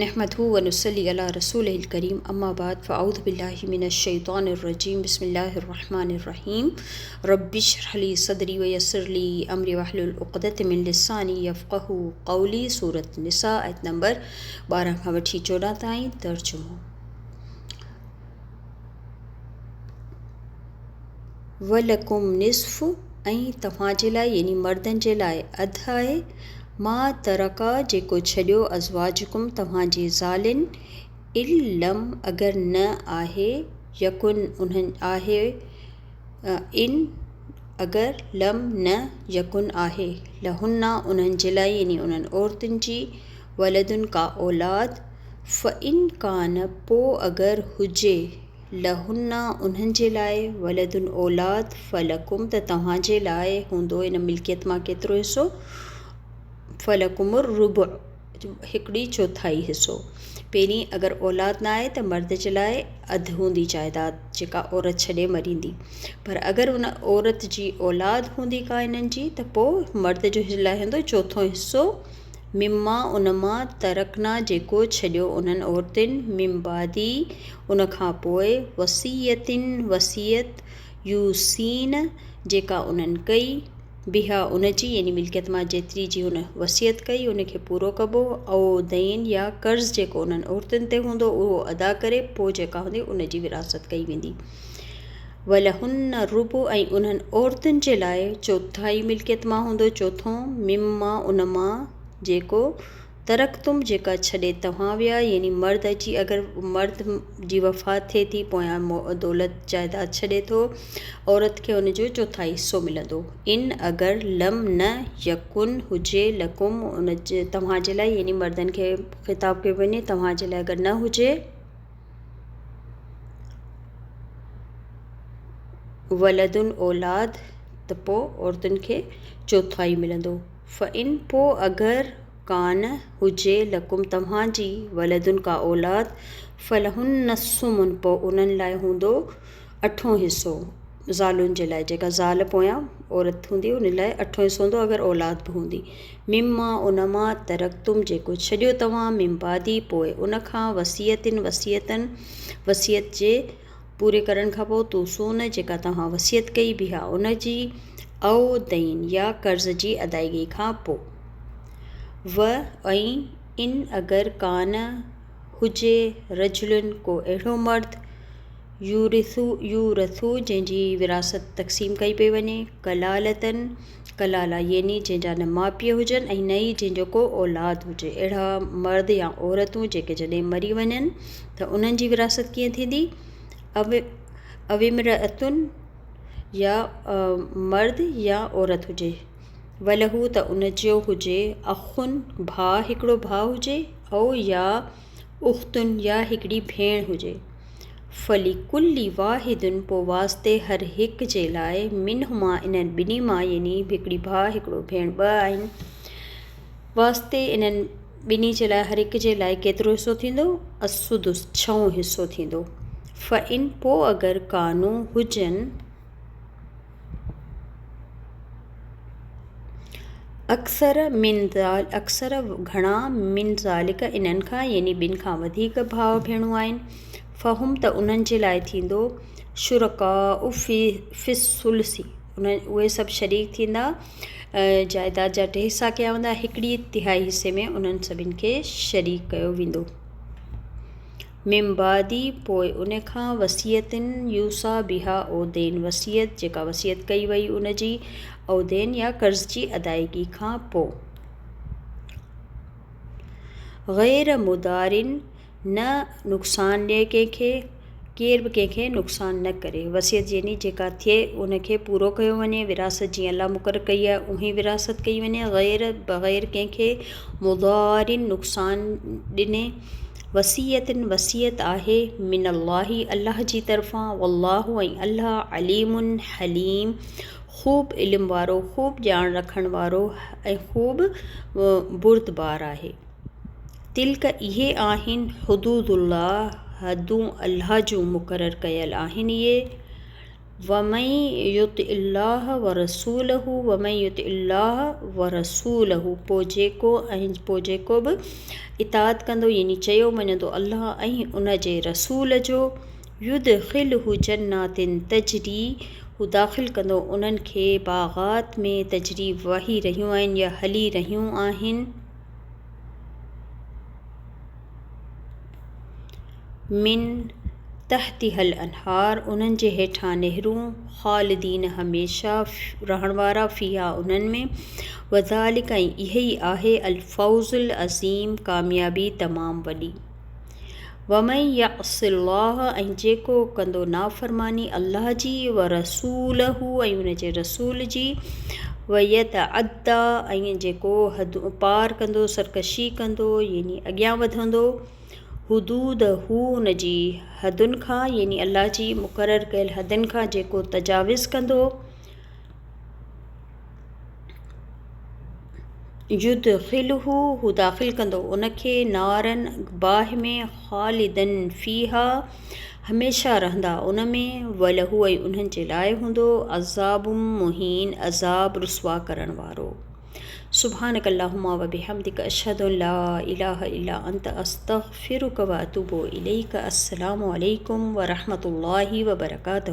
نحمده ونصلي علي رسوله الڪريم اما بعد فاعوذ بالله من الشيطان الرجيم بسم الله الرحمن الرحيم رب اشرح لي صدري ويسر لي امري واحلل عقدة من لساني يفقهوا قولي سورة نساء آيت نمبر 12 کان وٺي 14 تائين ترجمو ولڪم نصف ۽ توهان جي لاء يعني مردن جي لاء اڌ آهي ما ترڪ جيڪو ڇڏيو ازواجڪم توهان جي زالن ان لم اگر نه آهي يڪن انهن آهي ان اگر لم نه يڪن آهي لهن انهن جي لاء يعني انهن عورتن جي ولد ڪا اولاد فان ڪان پوء اگر هجي لهن انهن جي لاء، ولد اولاد، فلڪم ته توهان جي لاء هوندو ان ملڪيت مان ڪيترو حصو، فلڪم الربع هڪڙي چوٿائي حصو. پهرين اگر اولاد نه آهي ته مرد جي لاء اڌ هوندي جائداد جيڪا عورت ڇڏي مريندي پر اگر ان عورت جي اولاد هوندي ڪا انهن جي ته پوء مرد جو لاء هوندو چوٿون حصو. مما ان مان ترڪنا جيڪو ڇڏيو انهن عورتن، من بعدي ان کان پوء، وصية وصيت، يوصين جيڪا انهن ڪئي، بها ان جي يعني ملڪيت مان جيتري جي هن وصيت ڪئي ان کي پورو ڪبو، او دين يا قرض جيڪو انهن عورتن تي هوندو اهو ادا ڪري پوء جيڪا هوندي ان جي وراثت ڪئي ويندي. ولهن الربع ۽ انهن عورتن جي لاء چوٿائي ملڪيت مان هوندو چوٿون، مما ان مان جيڪو، ترڪتم جيڪا ڇڏي توهان ويا يعني مرد جي اگر مرد جي وفات ٿئي ٿي پويان دولت جائداد ڇڏي ٿو عورت کي ان جو چوٿائي حصو ملندو ان اگر لم نه يڪن هجي لڪم ان توهان جي لاء يعني مردن کي خطاب ڪيو وڃي توهان جي لاء اگر نه هجي. ولد اولاد ته پوء عورتن کي چوٿائي ملندو. فإن پوء اگر ڪان هجي لڪم توهان جي ولد ڪا اولاد فلهن الثمن پوء انهن لاء هوندو اٺون حصو زالن جي لاء جيڪا زال پويان عورت هوندي ان لاء اٺون حصو هوندو اگر اولاد به هوندي مما ان مان ترڪتم جيڪو ڇڏيو توهان من بعدي پوء ان کان وصيتن وصيتن وصيت جي پوري ڪرڻ کان پوء توصون جيڪا توهان وصيت ڪئي بها ان جي او دين يا قرض جي ادائگي کان پوء و ۽ ان اگر ڪان هجي رجل ڪو اهڙو مرد يورث، يورث، جنهن جي وراثت تقسيم ڪئي پئي وڃي، ڪلالة، ڪلاله، يعني جنهن جا نه ماء پيء هجن ۽ نه ئي جنهن جو ڪو اولاد هجي، اهڙا مرد يا عورتون جيڪي جڏهن مري وڃن ته انهن جي وراثت ڪيئن ٿيندي؟ او امرأة يا مرد يا عورت هجي، وله ته ان جو هجي اخ ڀاء هڪڙو ڀاء هجي او يا اخت يا هڪڙي ڀيڻ هجي. فلڪل واحد پوء واسطي هر هڪ جي لاء منهما انهن ٻنهي مان يعني هڪڙي ڀاء هڪڙو ڀيڻ ٻه آهن واسطي انهن ٻنهي جي لاء هر هڪ جي لاء ڪيترو حصو ٿيندو السدس ڇهون حصو ٿيندو فإن پوء اگر ڪانو هجن اڪثر من اڪثر گهڻا من ذلڪ انهن کان يعني ٻن کان وڌيڪ ڀاء ڀيڻون آهن فهم ته انهن جي لاء ٿيندو شرڪاء في في الثلث انهن اهي سڀ شريڪ ٿيندا جائداد جا ٽي حصا ڪيا ويندا هڪڙي تهائي حصي ۾ انهن سڀن کي شريڪ ڪيو ويندو. من بعد پوء ان کان وصيت يوصيٰ بها او دين وصيت جيڪا وصيت ڪئي وئي ان جي او دين يا قرض جي ادائگي کان پوء. غير مضار نه نقصان ڏئي ڪنهن کي ڪير به ڪنهن کي نقصان نه ڪري وصيت يعني جيڪا ٿئي ان کي پورو ڪيو وڃي وراثت جيئن الله مقرر ڪئي آهي اونهي وراثت ڪئي وڃي غير بغير ڪنهن کي مضار نقصان ڏني وصيت وصيت آهي من الله الله جي طرفان والله ۽ الله عليم حليم خوب علم وارو خوب ڄاڻ رکڻ وارو ۽ خوب بردبار آهي. تلڪ اهي آهن حدود الله حدون الله جون مقرر ڪيل آهن اهي. ومن يطع الله ورسوله ومن يطع الله ورسوله پوء جيڪو ۽ پوء جيڪو به اطاعت ڪندو يعني چيو مڃندو الله ۽ ان جي رسول جو يدخله جنات تجري هو داخل ڪندو انهن کي باغات ۾ تجري وهي رهيون آهن يا هلي رهيون آهن. من تحتها الانهار انهن جي هيٺان نهرون، خالدين هميشه رهڻ وارا، فيها انهن ۾، وذلڪ ۽ اهي ئي آهي الفوز العظيم ڪاميابي تمام وڏي. ومن يعص الله ۽ جيڪو ڪندو نافرماني الله جي، ورسوله ۽ ان جي رسول جي، ويتعدي ۽ جيڪو حدون پار ڪندو، سرڪشي ڪندو يعني اڳيان وڌندو، حدوده ان جي حدن کان يعني الله جي مقرر ڪيل حدن کان جيڪو تجاوز ڪندو، يدخله هو داخل ڪندو ان کي نارا باهه ۾ خالدا فيها هميشه رهندا ان ۾ وله ۽ انهن جي لاء هوندو عذاب مهين عذاب رسوا ڪرڻ وارو. سبحانک اللهم وبحمدک اشهد ان لا اله الا انت استغفرک واتوب اليک السلام عليڪم ورحمة الله وبرڪاته.